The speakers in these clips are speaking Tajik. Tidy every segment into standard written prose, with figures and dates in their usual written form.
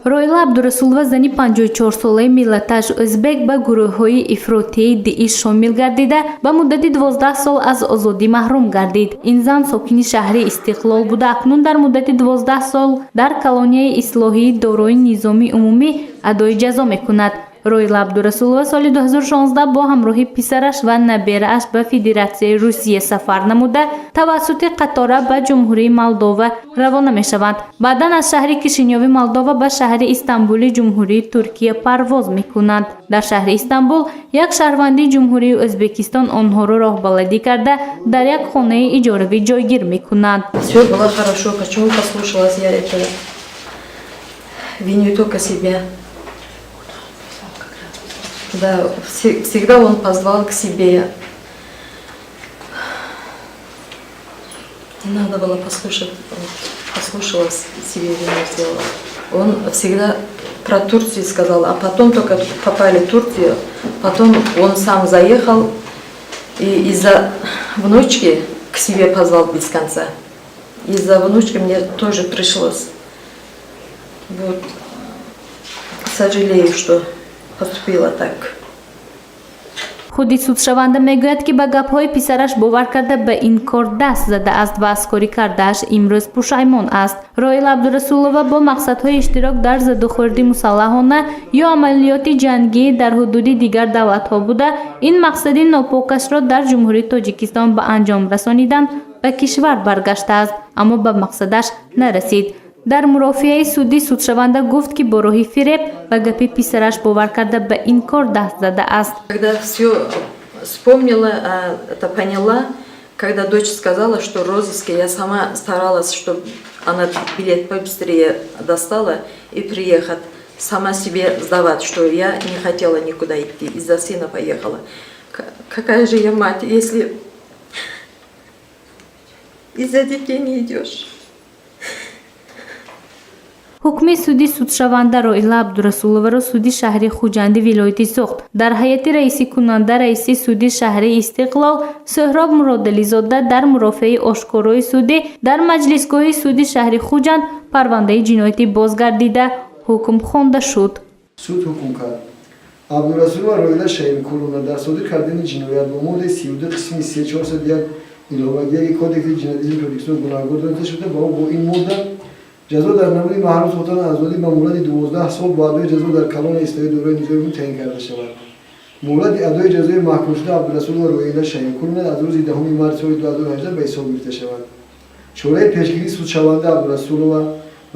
Роила Абдурасулова, зани 54-солаи миллаташ ӯзбек, ба гурӯҳҳои ифротии ДИИШ шомил гардида, ба муддати 12 сол аз озодӣ маҳрум гардид. Ин зан сокини шаҳри Истиқлол буда, акнун дар муддати 12 сол дар колонияи ислоҳии дорои низоми умумӣ адои ҷазо мекунад. Роила Абдурасулова соли 2016 бо ҳамроҳи писараш ва наберааш ба Федератсияи Русия сафар намуда, тавассути қатора ба Ҷумҳурии Молдова равона мешаванд. Баъдан аз шаҳри Кишинёви Молдова ба шаҳри Истанбули Ҷумҳурии Туркия парвоз мекунанд. Дар шаҳри Истанбул як шаҳрванди Ҷумҳурии Ӯзбекистон онҳоро роҳбаладӣ карда, дар як хонаи иҷоравӣ ҷойгир мекунанд. Все было хорошо. Почему послушалась я это? Виню только себя. Да, всегда он позвал к себе. Не надо было послушать, вот, послушалась, себе вину сделала. Он всегда про Турцию сказал, а потом только попали в Турцию, потом он сам заехал и из-за внучки к себе позвал без конца. Из-за внучки мне тоже пришлось. Вот. Сожалею, что поступила так. Худи судшаванда мегӯяд, ки ба гапҳои писараш бовар карда, ба ин кор даст задааст ва аз кори кардааш имрӯз пушаймон аст. Роила Абдурасулова бо мақсадҳои иштирок дар задухӯрди мусаллаҳона ё амалиёти ҷангӣ дар ҳудуди дигар давлатҳо буда, ин мақсади нопокашро дар Ҷумҳурии Тоҷикистон ба анҷом расонидан ба кишвар баргаштааст, аммо ба мақсадаш нарасид. Дар мурофиаи судӣ судшаванда гуфт, ки бо роҳи фиреб ба гапи писараш бовар карда, ба ин кор даст задааст. Когда все вспомнила, это поняла, когда дочь сказала, что розыске, я сама старалась, чтобы она билет побыстрее достала и приехать, сама себе сдавать, что я не хотела никуда идти, из-за сына поехала. Какая же я мать, если из-за детей не идешь? Ҳукми суди судшаванда Роила Абдурасуловаро суди шаҳри Хуҷанди вилояти Суғд дар ҳайати раисикунанда раиси суди шаҳри Истиқлол Сӯҳроб Муродализода дар мурофиаи ошкорои судӣ дар маҷлисгоҳи суди шаҳри Хуҷанд парвандаи ҷиноятӣ бозгардида, ҳукм хонда шуд. Суд ҳукм кард: Абдурасулова Роила Шаимкуловна дар содир кардани ҷиноят бо моддаи 32 қисми 3 401 иловагияи Кодекси ҷиноятии Тоҷикистон гунаҳкор дониста шуда, ба ӯ бо ин модда ҷазо дар намуди маҳрум сохтан аз озодӣ ба муҳлати 12 сол бо адои ҷазо дар колонияи ислоҳии дорои низоми умумӣ таъин карда шавад. Муҳлати адои ҷазои маҳкумшуда Абдурасулова Роила Шаимкуловна аз рӯзи 10 марти соли 2018 ба ҳисоб гирифта шавад. Чораи пешгирии судшаванда Абдурасулова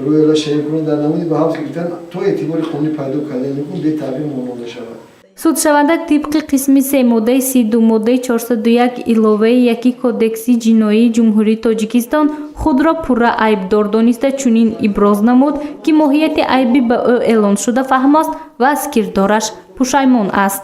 Роила Шаимкуловна дар намуди ба ҳабс гирифтан то эътибори қонунӣ пайдо кардани ҳукм бетаъвиқ монда шавад. Судшаванда тибқи қисми се моддаи 32, моддаи 401 иловаи яки Кодекси ҷиноии Ҷумҳурии Тоҷикистон худро пурра айбдор дониста, чунин иброз намуд, ки моҳияти айби ба ӯ эълоншуда фаҳмост ва аз кирдораш пушаймон аст.